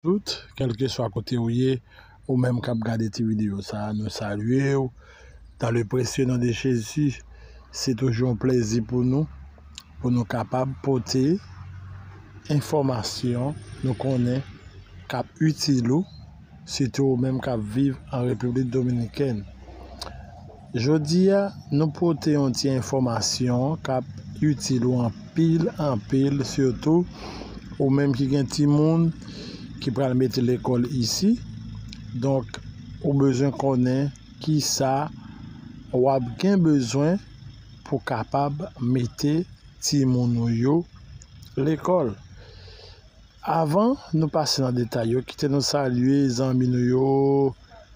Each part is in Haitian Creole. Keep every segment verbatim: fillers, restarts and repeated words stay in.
Tout, kèlkeswa kote ou ye, ou menm k ap gade ti videyo sa a, nou salye w. Dans le précieux nom de Jésus, se toujou yon plèzi pou nou, pou nou kapab pote enfòmasyon nou konnen k ap itil ou, sitou ou menm k ap viv an Repiblik Dominikèn. Jodi a, nou pote yon ti enfòmasyon k ap itil ou anpil, anpil, sitou ou menm ki gen timoun ki pral mete lekòl isi. Donk, ou bezwen konnen kisa w ap gen bezwen pou kapab mete timoun ou yo lekòl. Avan nou pase nan detay yo, kite nou salye zanmi nou yo,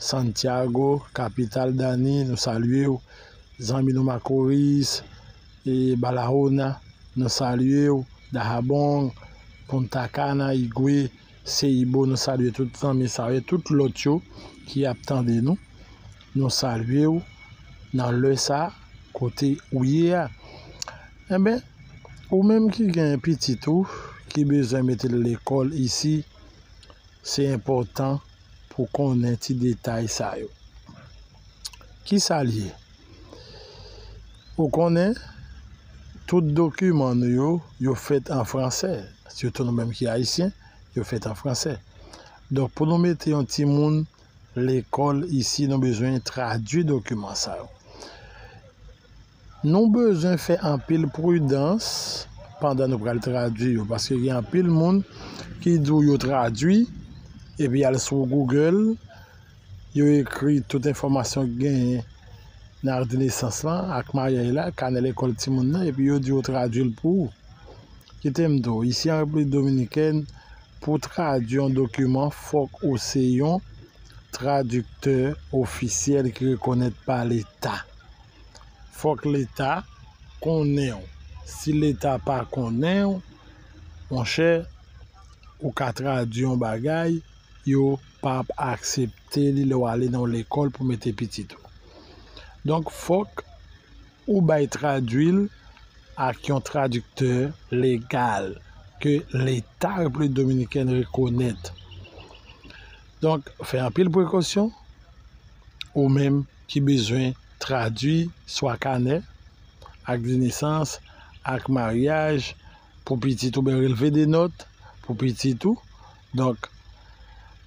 Santiago, kapital Dani, nou salye w. Zanmi nou Macoris, e Barahona, nou salye w. Dajabón, Punta Cana, Higüey, Seibo, nou salye tout zanmi sa yo, tout lòt yo ki ap tande nou. Nou salye w nan lè sa, kote ou ye a. Enben, ou menm ki gen pitit ou ki bezwen mete l lekòl isi, se enpòtan pou konnen ti detay sa yo. Kisa l ye? Ou konnen, tout dokiman nou yo, yo fèt an fransè. Sitou nou menm ki ayisyen, yo fèt an fransè. Donk, pou nou mete yon timoun lekòl isi, nou bezwen tradui dokiman sa yo. Nou bezwen fè anpil pridans pandan nou pral tradui yo, paske gen anpil moun ki di w yo tradui, epi y al sou Google, yo ekri tout enfòmasyon ki genyen nan ak de nesans lan, ak maryaj la, kanè lekòl timoun nan, epi yo di yo tradui l pou ou. Kite m di w, isi an Repiblik Dominikèn, pou tradui yon dokiman, fòk ou se yon tradiktè ofisyèl ki rekonèt pa Leta. Fòk Leta konnen w. Si Leta pa konnen w, monchè, ou ka tradui yon bagay, yo p ap aksepte li lè w ale nan yon lekòl pou mete pitit ou. Donk, fòk ou bay tradui l ak yon tradiktè legal ke Leta Repiblik Dominikèn rekonèt. Donk, fè anpil prekosyon, ou menm ki bezwen tradui swa kanè, ak de nesans, ak maryaj pou pitit ou, oubyen relve de nòt pou pitit ou. Donk,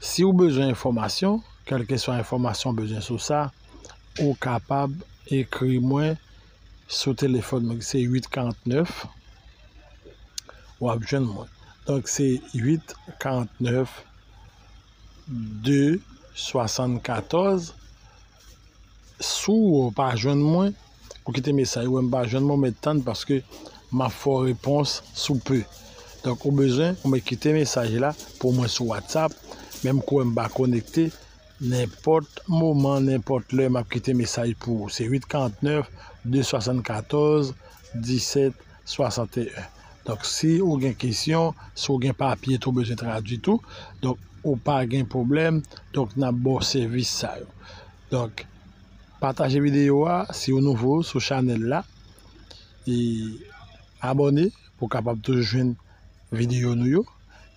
si w bezwen enfòmasyon, kèlkeswa enfòmasyon w bezwen sou sa, ou kapab ekri mwen sou telefòn mwen, se uit karant nèf, w ap jwenn mwen. Donk, se uit karant nèf, de swasann katòz. Si w pa jwenn mwen, ou kite mesaj, ou wè m pa jwenn mwen, ou mèt tann, paske m ap fè w repons sou pe. Donk, ou bezwen, ou mèt kite mesaj la pou mwen sou WhatsApp, menm kou m pa konekte, nenpòt moman, nenpòt lè, m ap kite mesaj pou ou. Se uit karant nèf, de swasann katòz, disèt swasanteyen. Donk, si ou gen kesyon, si ou gen papye tou, ou bezwen tradui tou, donk, ou pa gen pwoblèm, donk, n ap ba w sèvis sa yo. Donk, pataje videyo a, si ou nouvo sou chanèl la, e abòne pou w kapab toujou jwenn videyo nou yo,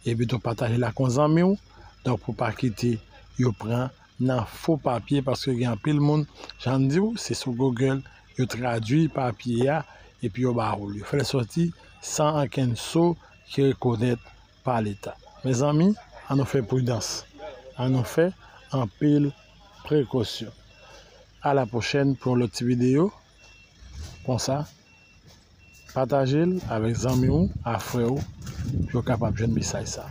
epi tou pataje l ak yon zanmi w, donk, pou w pa kite yo pran nan fo papye, paske gen anpil moun, jan m di w, se sou Google yo tradui papye a, epi yo ba ou l. Yo fè l sòti san ankenn so ki rekonèt pa Leta. Mezanmi, ann nou fè pridans. Ann nou fè anpil prekosyon. A la pwochèn pou yon lòt ti videyo. Konsa, pataje l avèk zanmi w, a frè w, pou yo kapab jwenn mesaj sa.